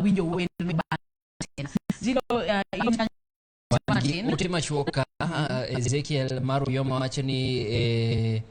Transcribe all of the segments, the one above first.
winjo wendno bang' Zilo, in Wan gi ote machuok ka Ezekiel mar Uyoma wacho ni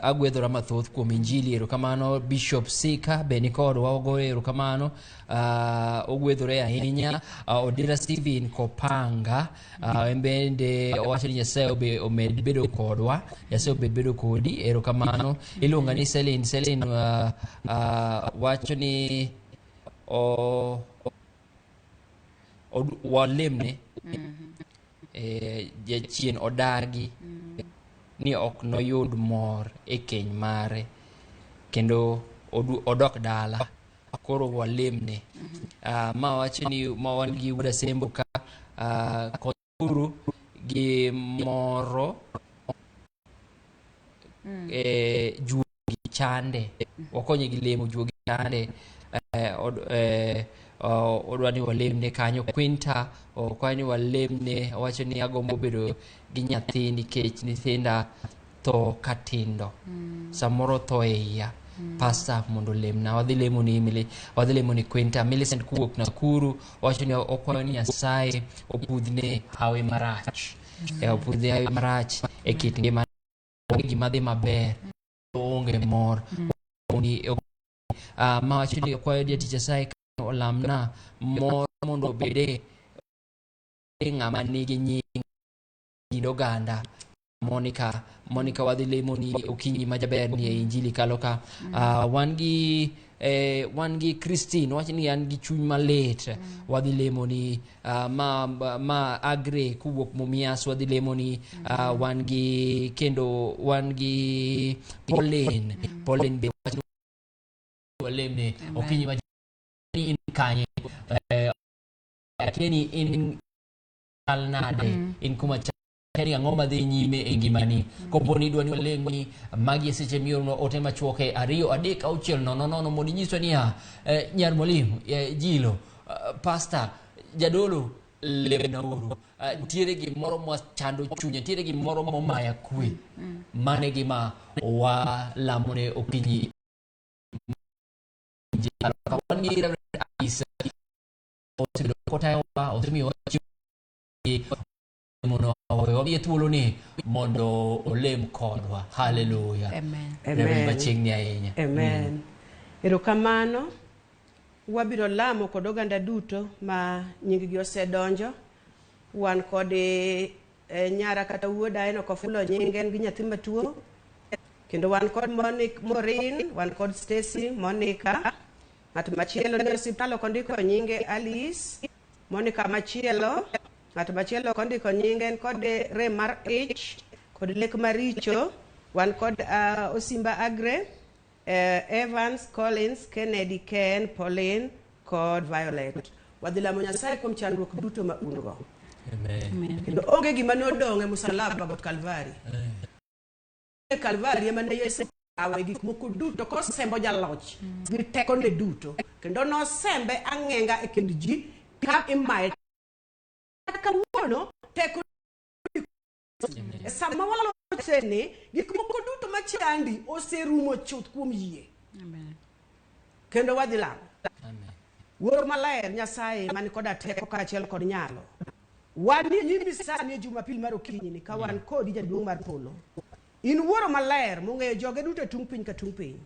agwedhora mathoth kuom injili erokamano Bishop Sika be nikodwa ogoyo erokamano ogwedhore ahinya Odira Steven Kopanga en bende owacho ni Nyasaye omed bedo kodwa Nyasaye obed bedo kodi erokamano iluonga ni Selin Selin wacho ni walemne jachien odagi ni ok noyud mor e keny mare kendo odok dala koro walemne. Ma wacho ni ma wan gi wuod Asembo ka konyuru gi moro juogi chande wakonye gi lemo juogi chande odwa ni walemne kanyo Quinta okwayo ni walemne owacho ni agombo bedo gi nyathi nikech nyithinda tho katindo samoro tho e iya pasta mondo olemna wadhi lemo ni Emily wadhi lemo ni Quinta Millicent kuwuok Nakuru owacho ni okwayo ni Nyasaye opudhne hawi marach opudhne hawi marach e kit ngima onge gima dhi maber onge mor ni ma wacho ni okwayo jatich Nyasaye olamna mor mondo obede ng'ama nigi nying kind oganda Monica Monica wadhi lemo ni okinyi ma jaber ni e injili kalo ka wan gi Christine wacho ni an gi chuny malit wadhi lemo ni ma Agre kowuok Mumias wadhi lemo ni wan gi kendo wan gi Pauline Pauline be wacho ni walemne okinyi ma ni in kanye akia ni in chal nade in kuma chal ni ang'o madhi nyime e ngimani kopo ni idwa ni walemni magi e seche miornwa ote machuok e 2 3 6 0 0 mondo inyiswa niya nyar mwalimu Jilo pasta jadolo lemnauru nitiere gimoro machando chunya nitiere gimoro momaya kwe mane gima walamone okinyi wan gi Reverend Alice osebedo kotayowa osemiyowa chiemo mondo wamiye thuolo ni mondo olem kodwa haleluya Amen. Reverend Amen. machiegni ahinya Amen. Erokamano. Wabiro lamo kod oganda duto ma nying-gi osedonjo. Wan kod nyara kata wuoda en ok ofulo nyinge en gi nyathi matuo. Kendo wan kod Monique Maureen, wan kod Stacy, Monica. Ng'at machielo ni osiptal ok ondiko nyinge Alice. Monica machielo, ng'at machielo ok ondiko nyinge en kod rem mar ich kod lek maricho. Wan kod Osimba Agre, Evans, Collins, Kennedy, Ken, Pauline kod Violet. Wadhi lamo Nyasaye kuom chandruok duto ma un go. Amen. Kendo onge gima nodong' e musalaba got Kalvari. E Kalvari ema ne Yesu kawe gik moko duto kosembo jaloch gi tekone duto. Kendo nosembe ang'enga e kind ji ka imaye. Kawuono teko e sama walose ni gik moko duto machandi oserumo chuth kuom yie. Amen. Kendo wadhi lamo. Amen. Wuoro maler Nyasaye man koda teko kaachiel kod nyalo. Wan e nyimi sani e Jumapil mar okinyi ni ka wan kodi jaduong' mar polo. In wuoro maler mong'eyo joge duto e tung' piny ka tung' piny.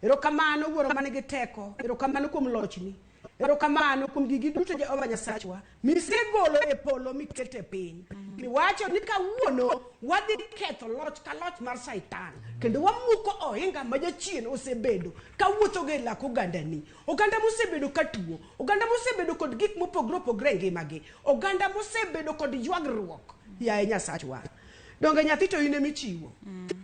Erokamano wuoro man gi teko, erokamano kuom lochni. Erokamano kuom gigi duto Jehova Nyasachwa misegolo e polo miketo e piny. Miwacho ni kawuono wadhi ketho loch ka loch mar Satan kendo wamuko ohinga ma jachien osebedo kawuothogo e lak ogandani. Oganda mosebedo ka tuo, oganda mosebedo kod gik mopogore opogore e ngimagi, oganda mosebedo kod ywagruok, yaye Nyasachwa. Donge nyathi to in emichiwo?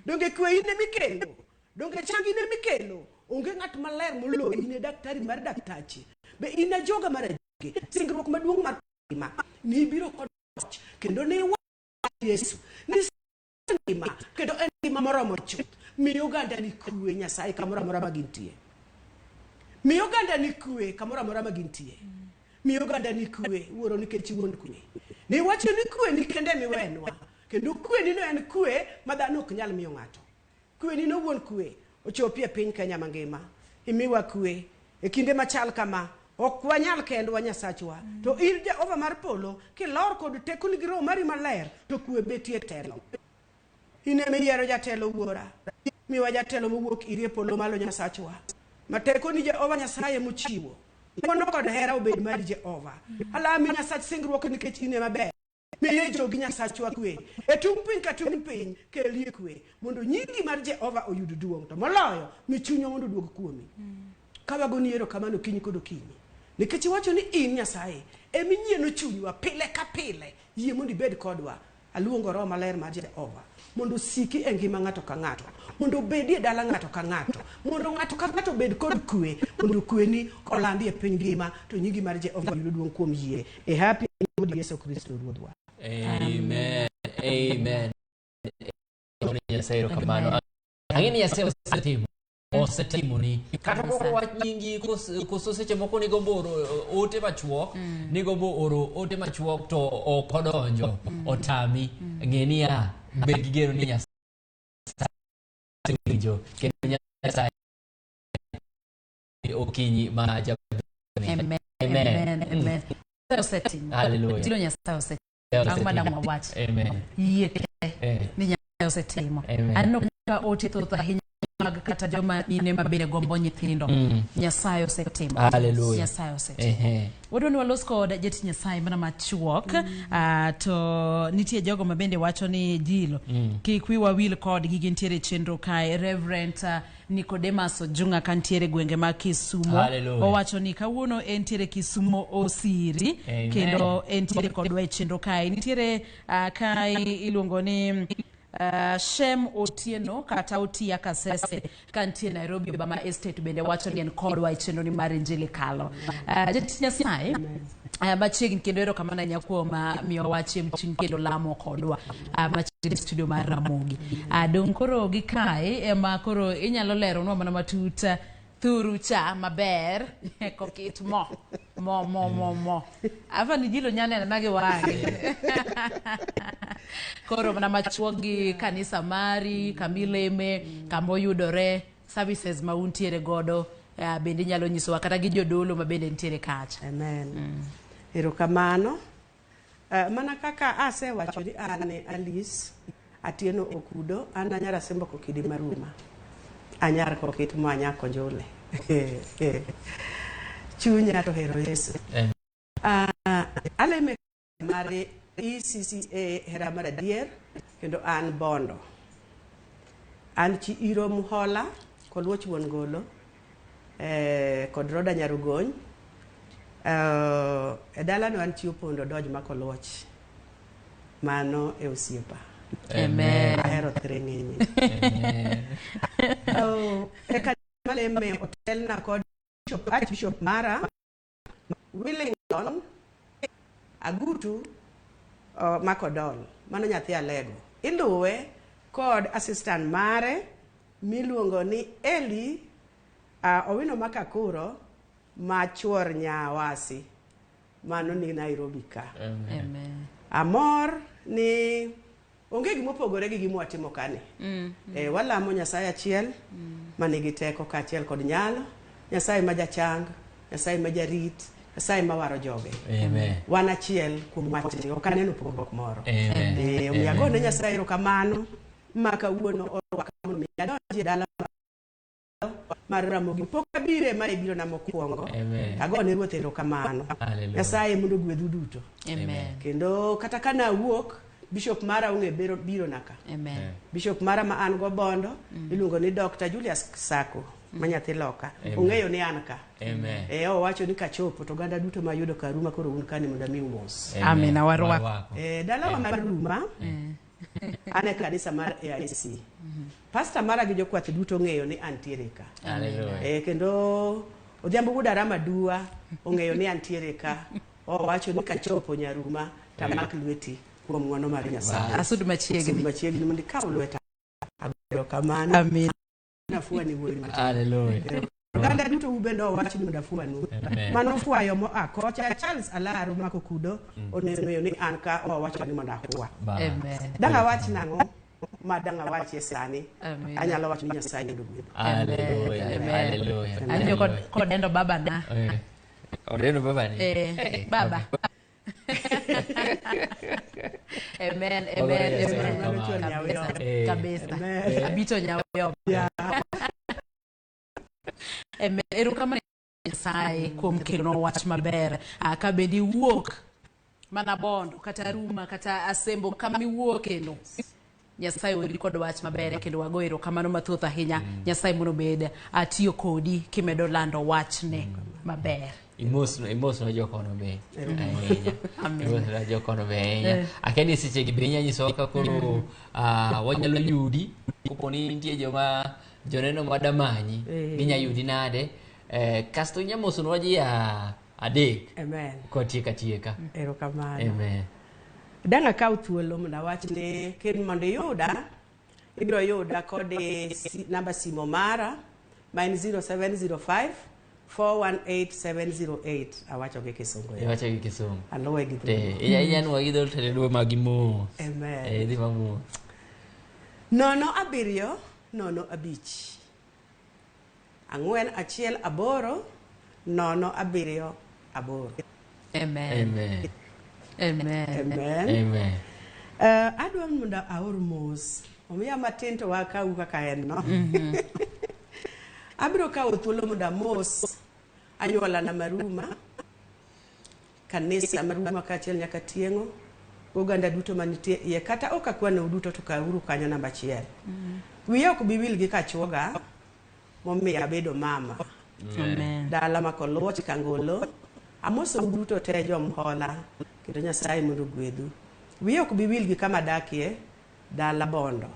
Donge kwe in emikelo? Donge chang in emikelo? Onge ng'at maler moloyi, in e daktari mar daktache. Be in ajoga mar ajoge? Singruok maduong' mar ngima. Nibiro kod loch kendo ne iwacho Yesu ni ngima kendo en ngima moromo chuth. Mi oganda ni kwe Nyasaye kamoro amora ma gintie. Mi oganda ni kwe kamoro amora ma gintie. Mi oganda ni kwe wuoro nikech iwuon kwe. Niwacho ni kwe ni kende miwenwa. Kendo kwe ni no en kwe ma dhano ok nyal miyo ng'ato. Kwe ni no wuon kwe ochopi e piny Kenya mangima. Imiwa kwe e kinde machal kama. Ok wanyal kendwa Nyasachwa. To in Jehova mar polo, kilor kod tekoni gi Roho mari maler, to kwe betie telo. In ema iyiero jatelo wuora. Miwa jatelo mowuok iri e polo malo Nyasachwa. Ma tekoni Jehova Nyasaye mochiwo. Ng'wono kod hera obed mari Jehova. Alami Nyasach singruok nikech in ema ber. Miye jogi Nyasachwa kwe. E tung' piny ka tung' piny, kelie kwe. Mondo nyingi mar Jehova oyud duong'. To moloyo, mi chunywa mondo oduog kuomi. Ka wagoni erokamano okinyi kod okinyi. Nikech iwacho ni in Nyasaye eminyieno chunywa pile ka pile. Yie mondo ibed kodwa. Aluongo Roho Maler mar Jehova mondo osiki e ngima ng'ato ka ng'ato, mondo obedi e dala ng'ato ka ng'ato, mondo ng'ato ka ng'ato obed kod kwe, mondo kweni olandi e piny ngima, to nyingi mar Jehova yudo duong' kuom yie. E hapi wuod Yesu Kristo Ruodhwa. Amen. Amen. Nyasaye erokamano. Ang'e ni Nyasaye osetimo. Osetimoni. Kata pok owach nyingi koso seche moko nigombo oro ote machuok, nigombo oro ote machuok to ok odonjo, otami. Ng'e niya, bed gi geno ni Nyasaye winjo kendo Nyasaye okinyi ma jaber. Amen. Amen. Amen. Amen. Nyasaye osetimo. Hallelujah. Tilo Nyasaye osetimo. Ang' madang' wawach. Amen. Yie te Eh. ni Nyasaye osetimo. Amen. Aneno ka ote thoth ahinya mag kata joma mine ma bende gombo nyithindo. Nyasaye osetimo. Hallelujah. Nyasaye osetimo. Ehe. Wadwa ni walos kod jatich Nyasaye mana machuok. To nitie jogo ma bende wacho ni jilo kik wiwa wil kodgi gintiere e chenro kae. Reverend Nicodemus Ojunga kantiere gwenge ma Kisumo. Hallelujah. Owacho ni kawuono entiere Kisumo Osiri Amen. kendo entiere kodwa e chenro kae. Nitiere kae iluongo ni Shem Otieno kata Otia Kasese kantie Nairobi Obama Estate bende wacho ni en kodwa e chenro ni mar Injili Kalo. Jatich Nyasaye machiegni kendo erokamano ahinya kuom miyowa chiemb chuny kendo lamo kodwa machiegni e studio mar Ramogi. Dong' koro gi kae ema koro inyalo leronwa mana matut thuru cha maber kokit mo mo mo mo mo afa ni jilo nya neno na gi wang'e koro mana machuok gi kanisa mari kamileme kamoyudore services ma untiere godo bende inyalo nyisowa kata gi jodolo ma bende nitiere kacha. Amen. Erokamano. Mana kaka asewacho ni an Alice Atieno Okudo, an anyar Asembo Kokidi Maruma. Anyar Kokit mo anyar Konjule. Chunya to hero Yesu. Amen. Aleme mar ECCA Hera mar Adier kendo an Bondo. An chi Iro Muhola Koluoch Wuon Golo kod Roda Nyarugony. E dalano an chi Opondo Dodge ma Koluoch. Mano e osiepa. Amen. Ahero thiring'inyi. Amen. Oh, e kanisa maleme otelna kod Bishop, Archbishop mara Willington Agutu Makodol, mano nyathi Alego. Iluwe kod assistant mare miluongo ni Eli Owino Makakuro ma chuor Nyawasi, mano ni Nairobi ka. Amen. Amen. Amor ni onge gima opogore gi gima watimo kani. Walamo Nyasaye achiel manigi teko kaachiel kod nyalo, Nyasaye ma jachang, Nyasaye ma jarit, Nyasaye ma waro joge. Amen. Wan achiel kuom wachni, ok aneno pogruok moro. Amen. Omiyo agone Nyasaye erokamano ma kawuono orwaka mondo mi adonji e dala mar Ramogi. Pok abire ma e birona mokwongo. Amen. Agone Ruoth erokamano. Hallelujah. Nyasaye mondo ogwedhu duto. Amen. Kendo kata ka nawuok, Bishop mara ong'e biro birona ka. Amen. Bishop mara ma an go Bondo iluongo ni Dr. Julius Sako ma nyathi loka. Amen. Ong'eyo ni an ka. Amen. Owacho ni kachopo to oganda duto mayudo ka Ruma koro un kani mondo amiu mos. Amen. Warwako. Warwako. Dalawa mar Ruma an e kanisa mar AIC. Pastor mara gi jokwath duto ong'eyo ni antiere ka. Hallelujah. Kendo Odhiambo wuod Arama Dua ong'eyo ni antiere ka. Owacho ni kachopo Nyaruma tamak lweti kuom ng'wono mar Nyasaye. Asud machiegni. Asud machiegni mondo ikaw lweta. Agoyo kamano. Amin. Nafuani wuoyi matin. Hallelujah. Oganda duto u bende owach ni mondo afuanu. Amen. Mano fwayo moa kocha Charles Alaro mako kudo oneno ni an ka owacho ni mondo afwa. Ba. Amen. Dang' awach nang'o ma dang' awachie sani? Amen. Anyalo wacho ni Nyasaye mondo ogwedhu. Hallelujah. Amen. Hallelujah. Awinjo kodendo babana. Eh. Oneno babani. Eh, baba. Amen, Wago amen, Nyasaye amen. erokamano. Kabisa, Eh. kabisa. Amen. Abito nyaoyo. Amen. Erokamano Nyasaye kuom kelonwa wach maber. Ah, ka bende iwuok mana Bondo kata Ruma kata Asembo kama iwuokeno. Nyasaye ori kod wach maber kendo wago erokamano mathoth ahinya. Nyasaye mondo obed atiyo kodi kimedo lando wachne maber. Imosno imosno jokono be ahinya. Amen. Imosno jokono be ahinya. Akia ni sechegi be inya nyisowa ka koro wanyalo yudi kopo ni nitie joma joneno madamanyi Eh. ginya yudi nade kasto inya mosonwa ji adek Amen. kwatieka tieka. Erokamano. Amen. Dang' akaw thuolo mondo awach ni kin mondo iyuda, ibiro yuda kod namba simo mara ma en 0705 418708. Awacho gi kisungu. Ya. Iwacho gi kisungu. Aluwe gi Te, dholuo. inya nuo gi dholuo to iluwo magi mos. Amen. Idhi mamos. 0 7 0 5 4 1 8 0 7 8. Amen. Amen. Amen. Amen. Amen. Adwa mondo aor mos. Omiya matin to wakaw kaka en no. Abiro kawo thuolo mondo amos anyuolana Maruma, kanisa Maruma kaachiel nyaka tieng'o, oganda duto manitie iye, kata ok akwanou duto to kawuru kanyo namba achiel. Wiya ok bi wil gi kachuoga momiyo abedo mama. Amen. Dala ma Koluoch Kangolo, amosou duto te jomhola, kendo Nyasaye mondo ogwedhu. Wiya ok bi wil gi kama adakie, dala Bondo.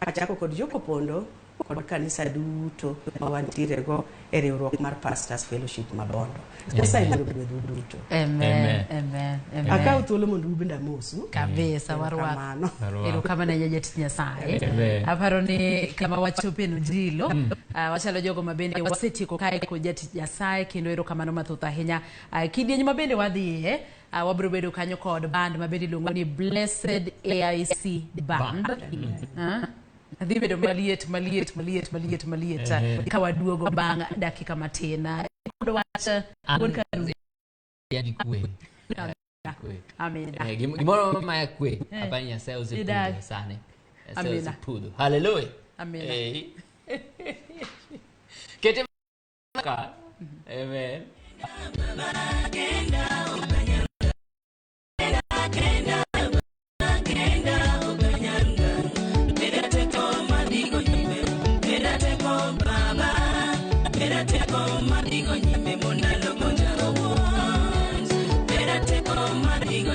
Achako kod Jokopondo kod kanisa duto ma wantiere go e riwruok mar Pastors Fellowship ma Bondo. Nyasaye mondo ogwedhu duto. Amen. Amen. Amen. Amen. Akaw thuolo mondo ubende amosu. Kabisa warwako. Erokamano. Warwako. Erokamano ahinya jatich Nyasaye. Amen. Aparo ni kama wachope no jilo, wachalo jogo ma bende wasetieko kae kod jatich Nyasaye kendo erokamano mathoth ahinya. Kidieny ma bende wadhiye, wabiro bedo kanyo kod band ma bende iluongo ni Blessed AIC Band. Dhi bedo maliet maliet maliet maliet maliet ka waduogo bang' dakika matin. Kod wach wuod Karu. Yani kwe. Kwe. Amina. Gimoro maya kwe. Hapa ni Nyasaye osepudho Idag. sani. Nyasaye Amina. osepudho. Hallelujah. Amina. Kete ka. Amen. Teko madigo